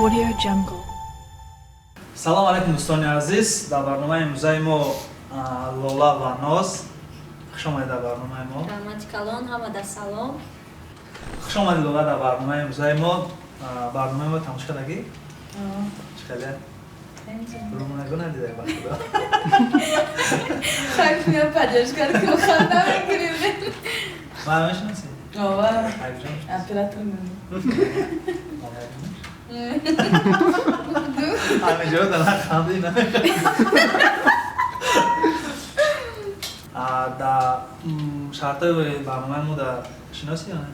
Audio Jungle. Салом алейкум, дӯстони азиз. Дар барномаи имрӯзаи мо Лола ва Ноз. Хуш омадед дар барномаи мо. Раҳмати калон, ҳамада салом. Хуш омадед, Лола, дар барномаи имрӯзаи мо. Барномаи мо тамошо кардагӣ? Чӣ хеле? Румонагу надидай, ба худо. Хак меня поддержка, ханда мекунем. Ман мешиносӣ? Ова. Айбҷон. Оператор ман. Ҳамеҷо дар ханди намехӯрӣ. Дар шартҳои барномаи мо дар шиносӣ ё не?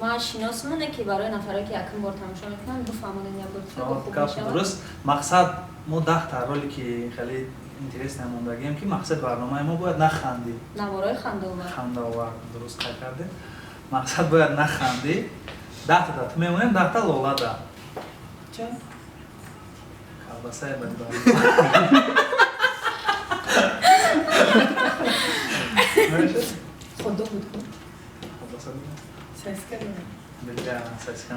Ман шиносмоне, ки барои нафаре, ки якум бор тамошо мекунанд, бифаҳмонед як бор хуб Гап мешавад. Дуруст. Мақсад, мо 10та роли ки хеле интересно мондагием, ки мақсад барномаи мо бояд нахандӣ. Наворои хандаовар. Хандаовар, дуруст қайд кардем. Мақсад бояд нахандӣ. 10та да ту мемонем, 10та Лола да. Чо? Колбасае бади барнома. Худо буд ку. Колбаса буд. Сосиска буд. Бля, сосиска.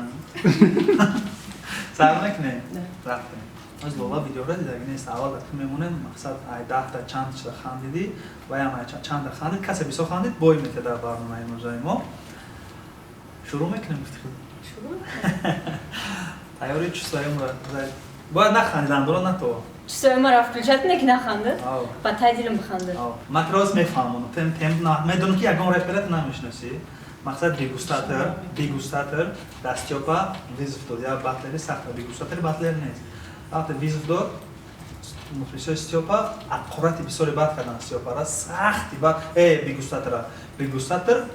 Сар мекунем? Да. Рафтем. Оз Лола видеоро дидаги нест. Аввал да ту мемонем, мақсад ай 10та чанд чиза хандидӣ, ваям ай чанда хандид, касе бисёр хандид, бой метед дар барномаи имрӯзаи мо. Шурӯъ мекунем, гуфти худ. Шурӯъ. Тайёри чувствои бояд нахандид, андора нато. Чувствои маро включать не ки наханда. Ав. Ба тай дилам биханда. Ав. Ман рост мефаҳмонам. Тем тем на медонам, ки ягон реперат намешиносӣ. Мақсад, дегустатор Дастёпа вызов дод. Я батлери сахта, дегустатор батлер нест. Вақте вызов дод, мухлисои Стёпа аққурати бисёре бад кардан Стёпара, сахти бад, дегустатора. Дегустатор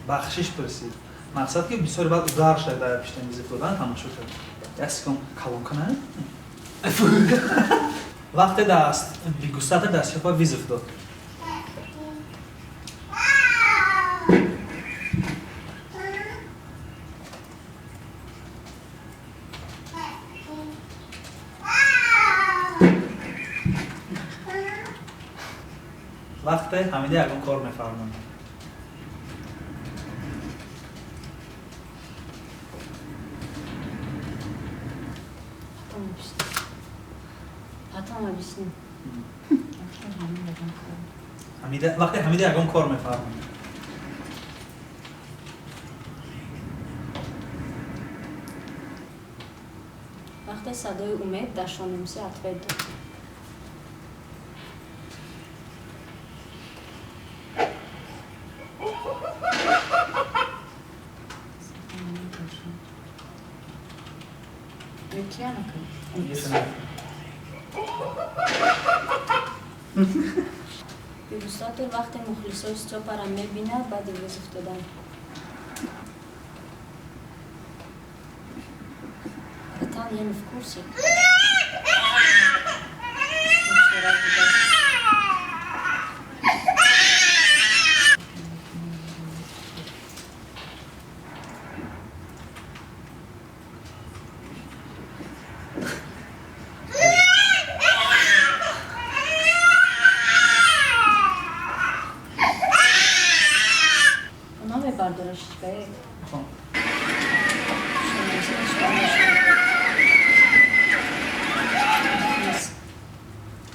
бахшиш пурсид. Мақсад, ки бисёре бад удар шуд дар пиштани вызов додан, тамошо кард. Як секунд, колонка на? Вақте даст дегустатор Дастёпа вызов дод. Вақте Ҳамида ягон кор мефармояд. Потом объясню. Потом объясню. Ҳамида, вақте Ҳамида ягон кор мефармояд. Вақте садои умед дар шонумси ответ дод. Кияна ка? Дегустатор вақте мухлисои Стёпара мебинад баъди вызов додан. Братан, я не в курсе. Вчера буда. Намебардора шичкае. Хоб. Шонумси чикар мешавад?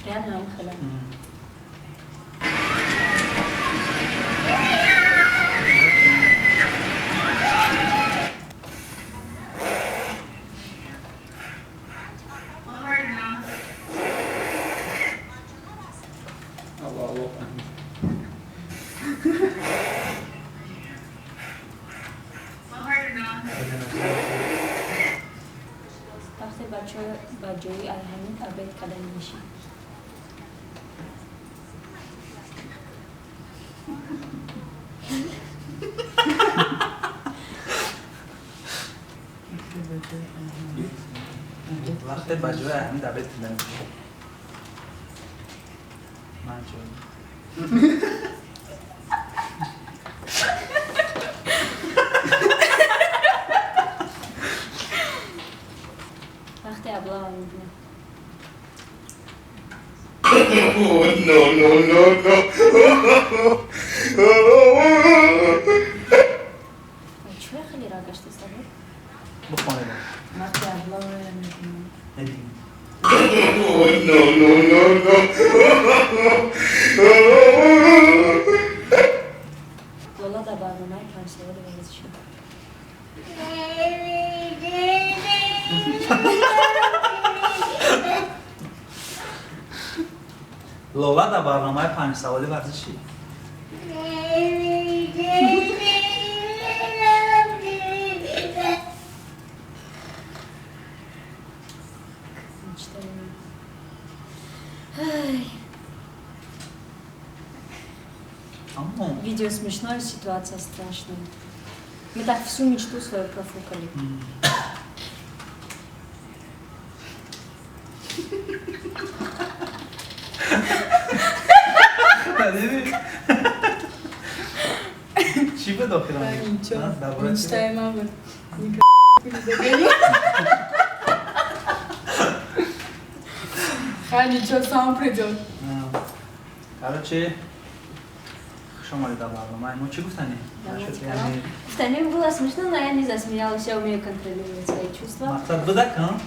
Реально ам хеле. Алло, алло. Вақте бачаҳо ба ҷои Айҳамид обед кардани мешид. Вақте ба ҷои Ҳамид обед кардани мешид. Ман чо? Вақте облава мебинам. No, no, no, no. Чӯя хеле ра гаштаста буд? Бихонед. Вақте облава мебинам. No, no, no, no. Лола дар барномаи панҷсаволи варзишӣ. Лола дар барномаи панҷсаволи варзишӣ. Мечтаю. Ай, Аммо Видео смешное, ситуация страшная. Мы так всю мечту свою профукали. Дидӣ? Чӣ буд охирон? Ничего. Дар бораи чӣ буд? Мечтаи ман буд. Хай, ничего, сам придет. Короче, хуш омадед дар барномаи мо. Чӣ гуфтанӣ? Нашуд, яъне Гуфтани, было смешно, но я не засмеялась, я умею контролировать свои чувства. Мақсад буда кан?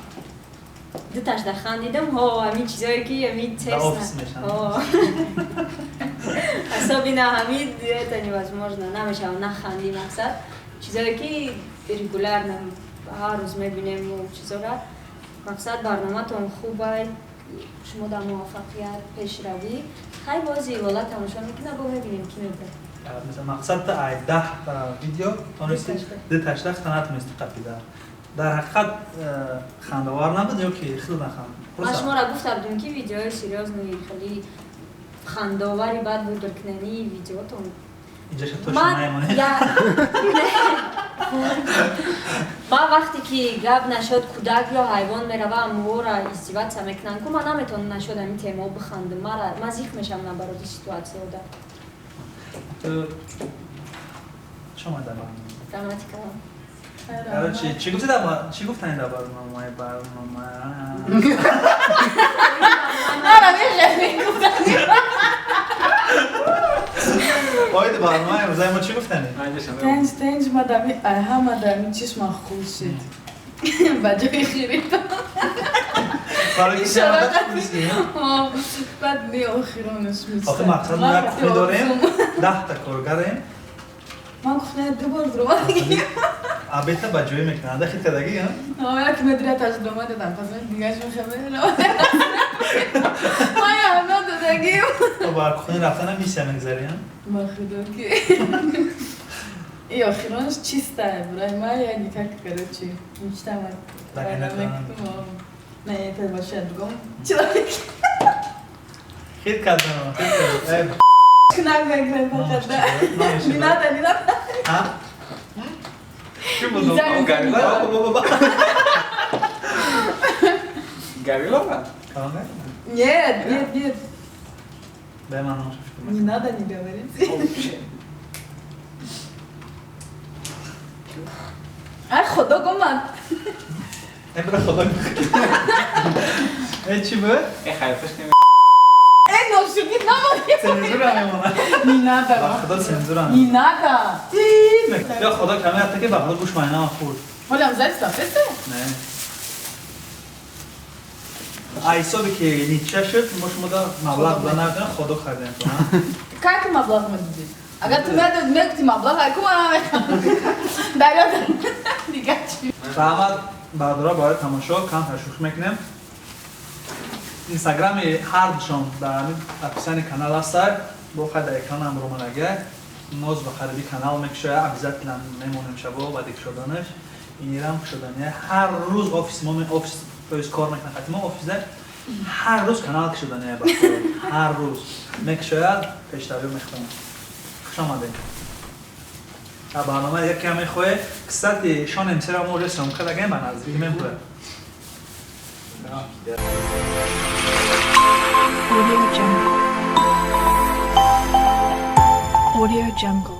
Дуташда хандидам, ҳо, ҳамин чизое ки ҳамин Дар офис тесно. мешаванд. Ҳо. Особенно ҳамин, это невозможно, намешава наханди, мақсад. Чизое ки регулярно ҳар рӯз мебинем чизора. Мақсад, барноматон хубай, шумо дар муваффақият, пешравӣ. Хай, бози Лола тамошо мекунад, бо мебинем, ки мебарад. Мисал, мақсад, ай 10-та видео тонисти ду таштахта натонисти қапида. Дар ҳақиқат хандавар набуд ё ки хел наханд? Ман шуморо гуфта будем, ки видеои серьёзный, хеле хандовари баъд выбор кунани видеотон. Инҷаша точно Ман наемонед. Ман вақте ки гап нашуд, кӯдак ё ҳайвон мерава, амвора издеваться мекунанд ку, ман наметавонам нашуд ҳамин темао бихандам. Мара ман зиқ мешавам наоборот ситуатсияода. Ту чӣ омад дар барнома? Грамматика. Короче, чӣ гуфти дар чӣ гуфтани дар барномаи барнома? Ара, мехоҳӣ. Оиди барномаи имрӯзаи мо чӣ гуфтани? Тенҷ, тенҷ, мадами, ай ҳама дами чишма хул шид. Ба ҷои хирито. Барои ки Ишора одат шудисти, Ҳо, баъд не, охиронаш мечта. Охи, мақсад, мо як кухня дорем, 10-та коргарем. Ман кухняя ду бор дуромадагӣ. Абета ба ҷоӣ мекунанд, хит кардагӣ, а? Ҳо, як метрияташ дурома дадам, пас дигаш мехабе. Ман ҳама додагим. То ба кухня рафтана миссия мегзарӣ, а? Ба худо ки. И охиронаш чистая, барои ман я никак, короче, мечта ма. Так, это- Не, это вообще о другом человеке. Хит кардам, хит кардам. Нагай, Номаш да. чӣ буд? Номаш чӣ Не буд? надо, не надо. А? Чӣ буд? Нельзя, нельзя. Ба, ба, ба, ба. Горилова? Калонга? Нет, нет, нет. Дай ман номаш фикр Не надо не говорить. Вообще. Ай, худо гуман. Эй, бира, худо. Эй, чӣ буд? Э, хайфаш не. Эй, ношуги намоди. Цензура мемонад. Не надо. Ба худо, цензура. Не надо. Ё худо, каме ҳатто ки ба худо гӯш майнама хурд. Оля, взять песня? Не. Ай ҳисобе ки нича шуд, мо шумо да маблағ да наметавонем, худо кардем то, а? Как маблағ медиди? Агар ту мегуфти маблағ, ай ку ман намехоҳам. Дарёд. Дигар чӣ? Раҳмат, бародаро, барои тамошо. Камтар шӯхӣ мекунем. Инстаграми ҳардушон дар ҳамин описании канал ҳастад, бо хай дар экранам романага. Ноз ба қариби канал мекушоя, обязательно мемонем шабо баъди кушоданаш. Инирам кушодания ҳар рӯз офис мо, офис, то есть кор мекунад хати мо офисда, ҳар рӯз канал кушодания, ҳар рӯз мекушояд, пештариё мехонад. Хуш омадед. Барнома яке ҳам мехоҳе. Кстати, Шон МС-ро мо уже съёмка дагем, ба наздикӣ мебурад. Audio Jungle. Audio Jungle.